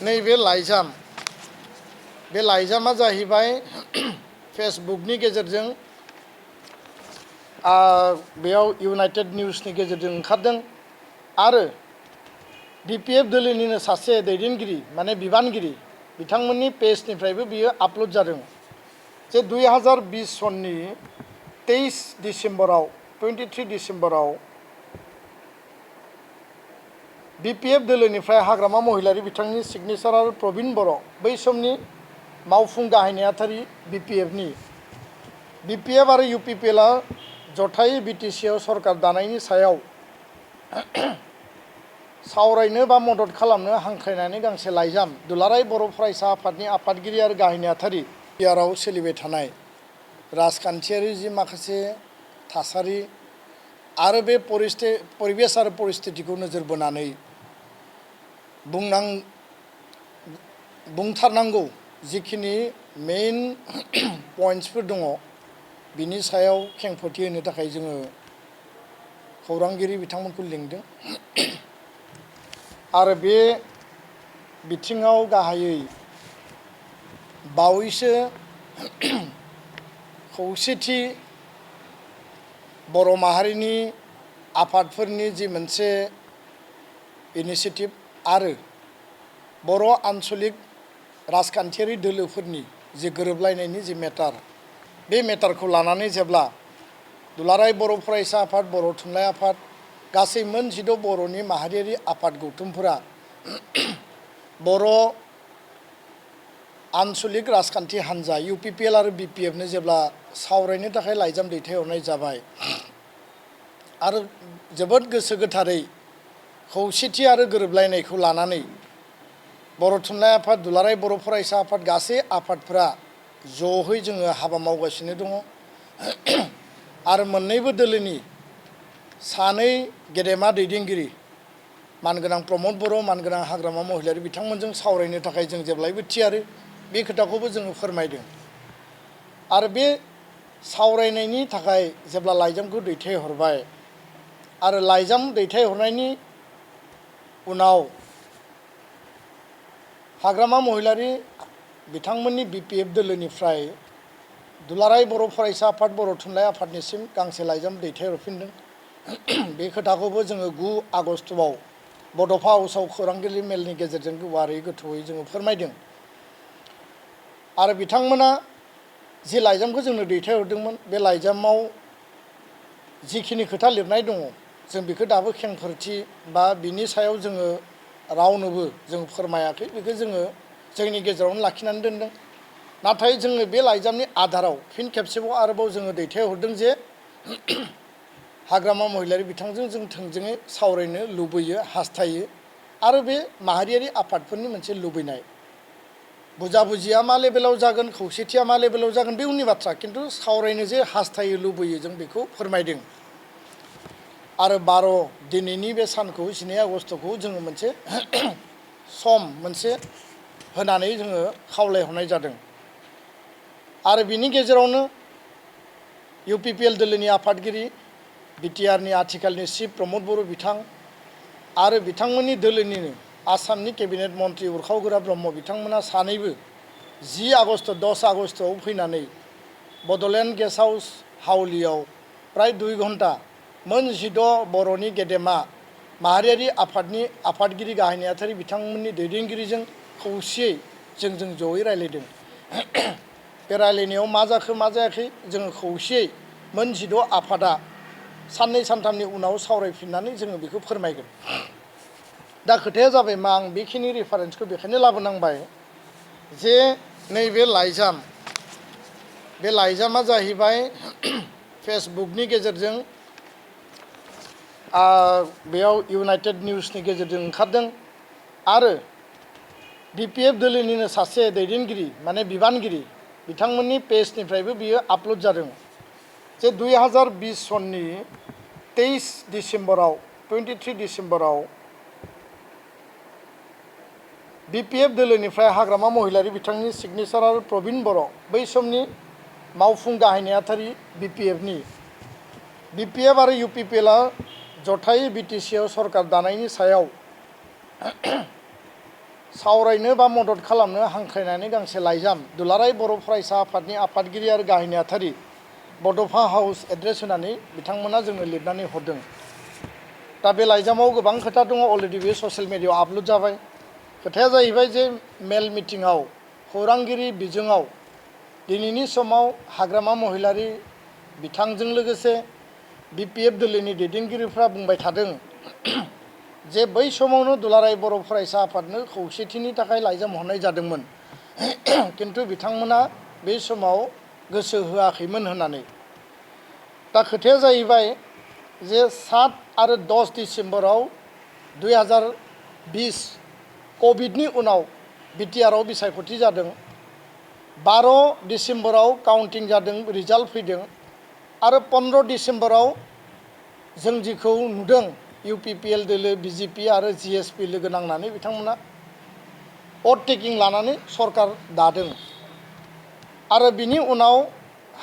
नैबे लाइजाम बे लाइजामा जाहैबाय फेसबुकनि गेजेरजों बेयाव इउनाइटेड निउसनि गेजेरजों ओंखारदों आरो बीपीएफ दोलोनिनो सासे दैदेनगिरि माने बिबानगिरि बिथांमोननि पेजनिफ्रायबो बियो आपल'ड जादों जे 2020 सननि 23 डिसेम्बराव 23 डिसेम्बराव बीपीएफ दोलोनिफ्राय हाग्रामा महिलारि बिथांनि सिगनेचार आरो प्रवीण बर' बै समनि मावफुं गाहाय नेहाथारि बीपीएफ आरो यूपीपीएलआ जथायै बीटीसीआव सरकार दानायनि सायाव सावरायनो बा मदद खालामनो हांख्रायनानै गांसे लाइजाम दुलाराय बर' फरायसा आफादनि आफादगिरि आरो गाहाय नेहाथारि बिहाराव सोलिबाय थानाय राजखान्थियारि जि माखासे थासारि आरो बे परिबेस आरो परिस्थितिखौ नोजोर बोनानै बुंथारनांगौ जिखिनि मेइन पइन्ट्सफोर दङ बिनि सायाव खेंफोरथि होनो थाखाय जोङो खौरांगिरि बिथांमोनखौ लिंदों आरो बे बिथिङाव गाहायै बावैसो खौसेथि बर' माहारिनि आफादफोरनि जि मोनसे इनिशिएटिभ आरो बर' आन्चलिक राजखान्थियारि दोलोफोरनि जि गोरोबलायनायनि जि मेटार बे मेटारखौ लानानै जेब्ला दुलाराय बर' फरायसा आफाद बर' थुनलाइ आफाद गासै मोन 16 बर'नि माहारियारि आफाद गौथुमफोरा बर' आन्चलिक राजखान्थि हान्जा यूपीपीएल आरो बीपीएफनो जेब्ला सावरायनो थाखाय लाइजाम दैथायहरनाय जाबाय आरो जोबोद गोसो गोथारै खौसेथि आरो गोरोबलायनायखौ लानानै बर' थुनलाइ आफाद दुलाराय बर' फरायसा आफाद गासै आफादफोरा ज'है जोङो हाबा मावगासिनो दङ आरो मोन्नैबो दोलोनि सानै गेदेमा दैदेनगिरि मानगोनां प्रमद बर' मानगोनां हाग्रामा महिलारि बिथांमोनजों सावरायनो थाखाय जों जेब्लायबो थियारि बे खोथाखौबो जोङो फोरमायदों आरो बे सावरायनायनि थाखाय जेब्ला लाइजामखौ दैथायहरबाय आरो लाइजाम दैथायहरनायनि उनाव हाग्रामा महिलारि बिथांमोननि बीपीएफ दोलोनिफ्राय दुलाराय बर' फरायसा आफाद बर' थुनलाइ आफादनिसिम गांसे लाइजाम दैथायहरफिनदों बे खोथाखौबो जोङो 9 आगस्टआव बड'फा हाउसआव खौरांगिरि मेलनि गेजेरजों गुवारै गोथौयै जोङो फोरमायदों आरो बिथांमोना जि लाइजामखौ जोंनो दैथायहरदोंमोन बे लाइजामाव जिखिनि खोथा लिरनाय दङ जों बेखौ दाबो खेंफोरथि बा बिनि सायाव जोङो रावनोबो जों फोरमायाखै बेखौ जोङो जोंनि गेजेरावनो लाखिनानै दोनदों नाथाय जोङो बे लाइजामनि आधाराव फिन खेबसेबाव आरोबाव जोङो दैथायहरदों जे हाग्रामा महिलारि बिथांजों जों थोंजोङै सावरायनो लुबैयो हास्थायो आरो बे माहारियारि आफादफोरनि मोनसे लुबैनाय बुजाबुजिया मा लेभेलाव जागोन खौसेथिया मा लेभेलाव जागोन बे उननि बाथ्रा खिन्थु सावरायनो जे हास्थायो लुबैयो जों बेखौ फोरमायदों आरो 12 दिनैनि बे सानखौ 12 आगस्टखौ जोङो मोनसे सम मोनसे होनानै जोङो खावलायहरनाय जादों आरो बिनि गेजेरावनो यूपीपीएल दोलोनि आफादगिरि बिटिआरनि आथिखालनि चिफ प्रमद बर' बिथां आरो बिथांमोननि दोलोनिनो आसामनि केबिनेट मन्त्रि उरखावगोरा ब्रह्म बिथांमोना सानैबो 10 आगस्ट 10 आगस्टआव फैनानै बड'लेण्ड गेस्ट हाउस हाउलियाव प्राय 2 घन्टा मोन 16 बर'नि गेदेमा माहारियारि आफादनि आफादगिरि गाहाय नेहाथारि बिथांमोननि दैदेनगिरिजों खौसेयै जों जयै रायलायदों बे रायलायनायाव मा जाखो मा जायाखै जोङो खौसेयै मोन 16 आफादा साननै सानथामनि उनाव सावरायफिननानै जोङो बेखौ फोरमायगोन दा खोथाया जाबाय मा आं बेखिनि रेफारेन्सखौ बेखायनो लाबोनांबाय जे नैबे बे लाइजामा जाहैबाय फेसबुकनि गेजेरजों बेयाव इउनाइटेड निउसनि गेजेरजों ओंखारदों आरो बीपीएफ दोलोनिनो सासे दैदेनगिरि माने बिबानगिरि बिथांमोननि पेजनिफ्रायबो बियो आपल'ड जादों जे 2020 सननि 23 डिसेम्बराव 23 डिसेम्बराव बीपीएफ दोलोनिफ्राय हाग्रामा महिलारि बिथांनि सिगनेचार आरो प्रवीण बर' बै समनि मावफुं गाहाय नेहाथारि बीपीएफ आरो यूपीपीएलआ जथायै बीटीसीआव सरकार दानायनि सायाव सावरायनो बा मदद खालामनो हांख्रायनानै गांसे लाइजाम दुलाराय बर' फरायसा आफादनि आफादगिरि आरो गाहाय नेहाथारि बड'फा हाउस एड्रेस होनानै बिथांमोना जोंनो लिरनानै हरदों। दा बे लाइजामाव गोबां खोथा दङ, अलरेडि बे ससियेल मिडियायाव आपल'ड जाबाय। खोथाया जाहैबाय जे मेल मिटिङाव खौरांगिरि बिजोङाव दिनैनि समाव हाग्रामा महिलारि बिथांजों लोगोसे BPF दोलोनि दैदेनगिरिफ्रा बुंबाय थादों जे बै समावनो दुलाराय बर' फरायसा आफादनो खौसेथिनि थाखाय लाइजाम हरनाय जादोंमोन, किन्तु बिथांमोना बे समाव गोसो होआखैमोन होननानै। दा खोथाया जाहैबाय जे 7 आरो 10 डिसेम्बराव 2020 कभिडनि उनाव बिटिआरआव बिसायख'थि जादों। 12 डिसेम्बराव काउन्टिं जादों, रिजाल्ट फैदों आरो 15 डिसेम्बराव जों जिखौ नुदों UPPL दोलो, BJP आरो GSP लोगो नांनानै बिथांमोना भट टेकिं लानानै सरकार दादों। आरो बिनि उनाव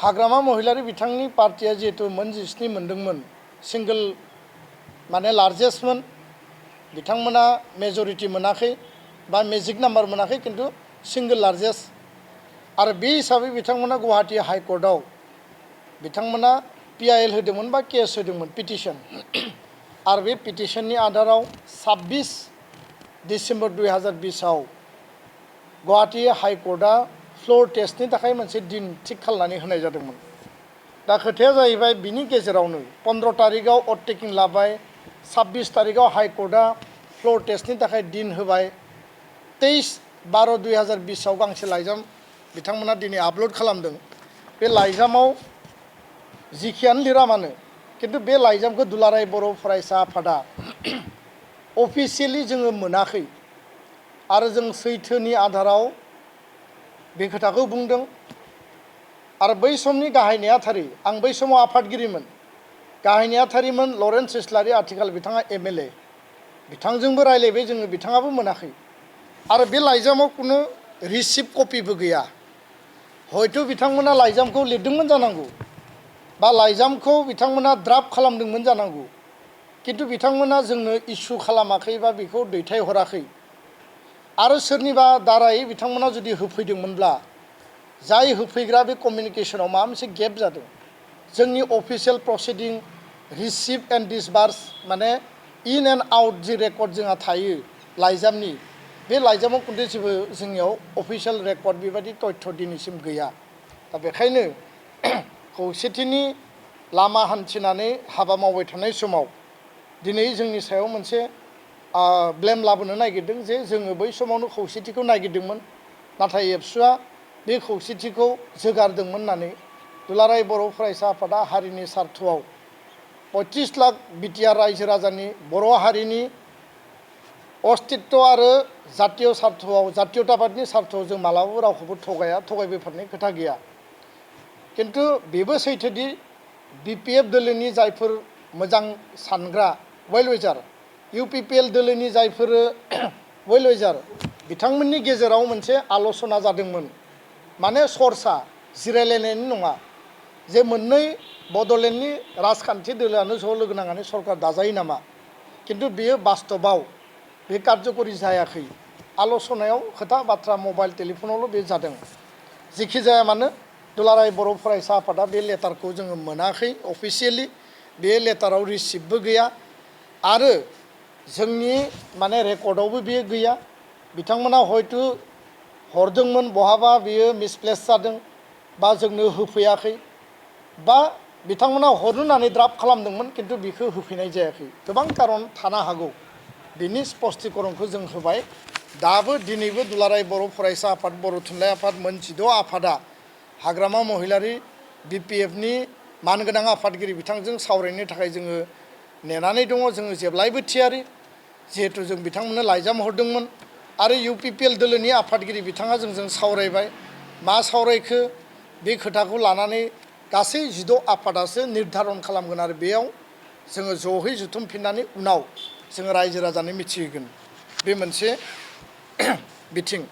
हाग्रामा महिलारि बिथांनि पार्टिया जिहेतु मोन 17 मोनदोंमोन, सिंगल माने लार्जेस्टमोन, बिथांमोना मेजरिटि मोनाखै बा मेजिक नाम्बार मोनाखै, किन्तु सिंगल लार्जेस्ट। आरो बे हिसाबै बिथांमोना गुवाहाटी हाइकर्टआव बिथांमोना PIL होदोंमोन बा केस होदोंमोन, पिटिशन। आरो बे पिटिशननि आधाराव 26 डिसेम्बर 2020आव गुवाहाटी हाइकर्टआ फ्लोर टेस्टनि थाखाय मोनसे दिन थिक खालामनानै होनाय जादोंमोन। दा खोथाया जाहैबाय बिनि गेजेरावनो 15 तारिखआव भट टेकिं लाबाय, 26 तारिखआव हाइकर्टआ फ्लोर टेस्टनि थाखाय दिन होबाय। 23/12/2020आव गांसे लाइजाम बिथांमोना दिनै आपल'ड खालामदों। बे लाइजामाव जिखियानो लिरा मानो, किन्तु बे लाइजामखौ दुलाराय बर' फरायसा आफादा अफिसियेलि जोङो मोनाखै आरो जों सैथोनि आधाराव बे खोथाखौ बुंदों। आरो बै समनि गाहाय नेहाथारि, आं बै समाव आफादगिरिमोन, गाहाय नेहाथारिमोन लरेन्स इस्लारि, आथिखाल बिथाङा MLA, बिथांजोंबो रायलायबाय जोङो, बिथाङाबो मोनाखै। आरो बे लाइजामाव कुनु रिसिप्ट कपिबो गैया। हयथ' बिथांमोना लाइजामखौ लिरदोंमोन जानांगौ बा लाइजामखौ बिथांमोना ड्राफ्ट खालामदोंमोन जानांगौ, किन्तु बिथांमोना जोंनो इस्यु खालामाखै बा बेखौ दैथायहराखै। आरो सोरनिबा दाराय बिथांमोना जुदि होफैदोंमोनब्ला जाय होफैग्रा बे कमिउनिकेशनाव माबा मोनसे गेप जादों। जोंनि अफिसियेल प्रसिडिं रिसिप्ट एन्ड डिसबार्स माने in and out G record जोंहा थायो लाइजामनि, बे लाइजामाव खिन्थु जेबो जोंनियाव अफिसियेल रेकर्ड बेबायदि तथ्य दिनैसिम गैया। दा बेखायनो खौसेथिनि लामा हान्थिनानै हाबा मावबाय थानाय समाव दिनै जोंनि सायाव मोनसे ब्लेम लाबोनो नागिरदों जे जोङो बै समावनो खौसेथिखौ नागिरदोंमोन, नाथाय एबसुआ बे खौसेथिखौ जोगारदोंमोन होननानै दुलाराय बर' फरायसा आफादा हारिनि सार्थआव 25 लाख बिटिआर रायजो राजानि बर' हारिनि अस्तित्व आरो जातीय सार्थआव, जातीयताबादनि सार्थआव जों मालाबाबो रावखौबो थगायबोफेरनाय खोथा गैया। किन्तु बेबो सैथोदि BPF दोलोनि जायफोर मोजां सानग्रा वेल विचार, UPPL दोलोनि जायफोर वेल विचार, बिथांमोननि गेजेराव मोनसे आल'सना जादोंमोन, माने सरसा, जिरायलायनायनि नङा, जे मोननै बड'लेण्डनि राजखान्थि दोलोआनो ज' लोगो नांनानै सरकार दाजायो नामा। किन्तु बेयो बास्तबाव बे कार्यकरि जायाखै। आल'सनायाव खोथा बाथ्रा मबाइल टेलिफनावल' बे जादों। जिखि जाया मानो दुलाराय बर' फरायसा आफादा बे लेटारखौ जोङो मोनाखै अफिसियेलि, बे लेटाराव रिसिप्टबो गैया आरो जोंनि माने रेकर्डआवबो बेयो गैया। बिथांमोना हयथ' हरदोंमोन, बहाबा बेयो मिसप्लेस जादों बा जोंनो होफैयाखै, बा बिथांमोना हरनो होननानै ड्राफ्ट खालामदोंमोन किन्तु बेखौ होफैनाय जायाखै। गोबां कारन थानो हागौ, बिनि स्पष्टीकरणखौ जों होबाय। दाबो दिनैबो दुलाराय बर' फरायसा आफाद, बर' थुनलाइ आफाद, मोन 16 आफादा हाग्रामा महिलारि BPFनि मानगोनां आफादगिरि बिथांजों सावरायनो थाखाय जोङो नेनानै दङ। जोङो जेब्लायबो थियारि, जिहेतु जों बिथांमोननो लाइजाम हरदोंमोन आरो UPPL दोलोनि आफादगिरि बिथाङा जोंजों सावरायबाय। मा सावरायखो बे खोथाखौ लानानै गासै 16 आफादासो निर्धारन खालामगोन आरो बेयाव जोङो ज'है जुथुमफिननानै उनाव जोङो रायजो राजानो मिथिहोगोन। बे मोनसे बिथिं।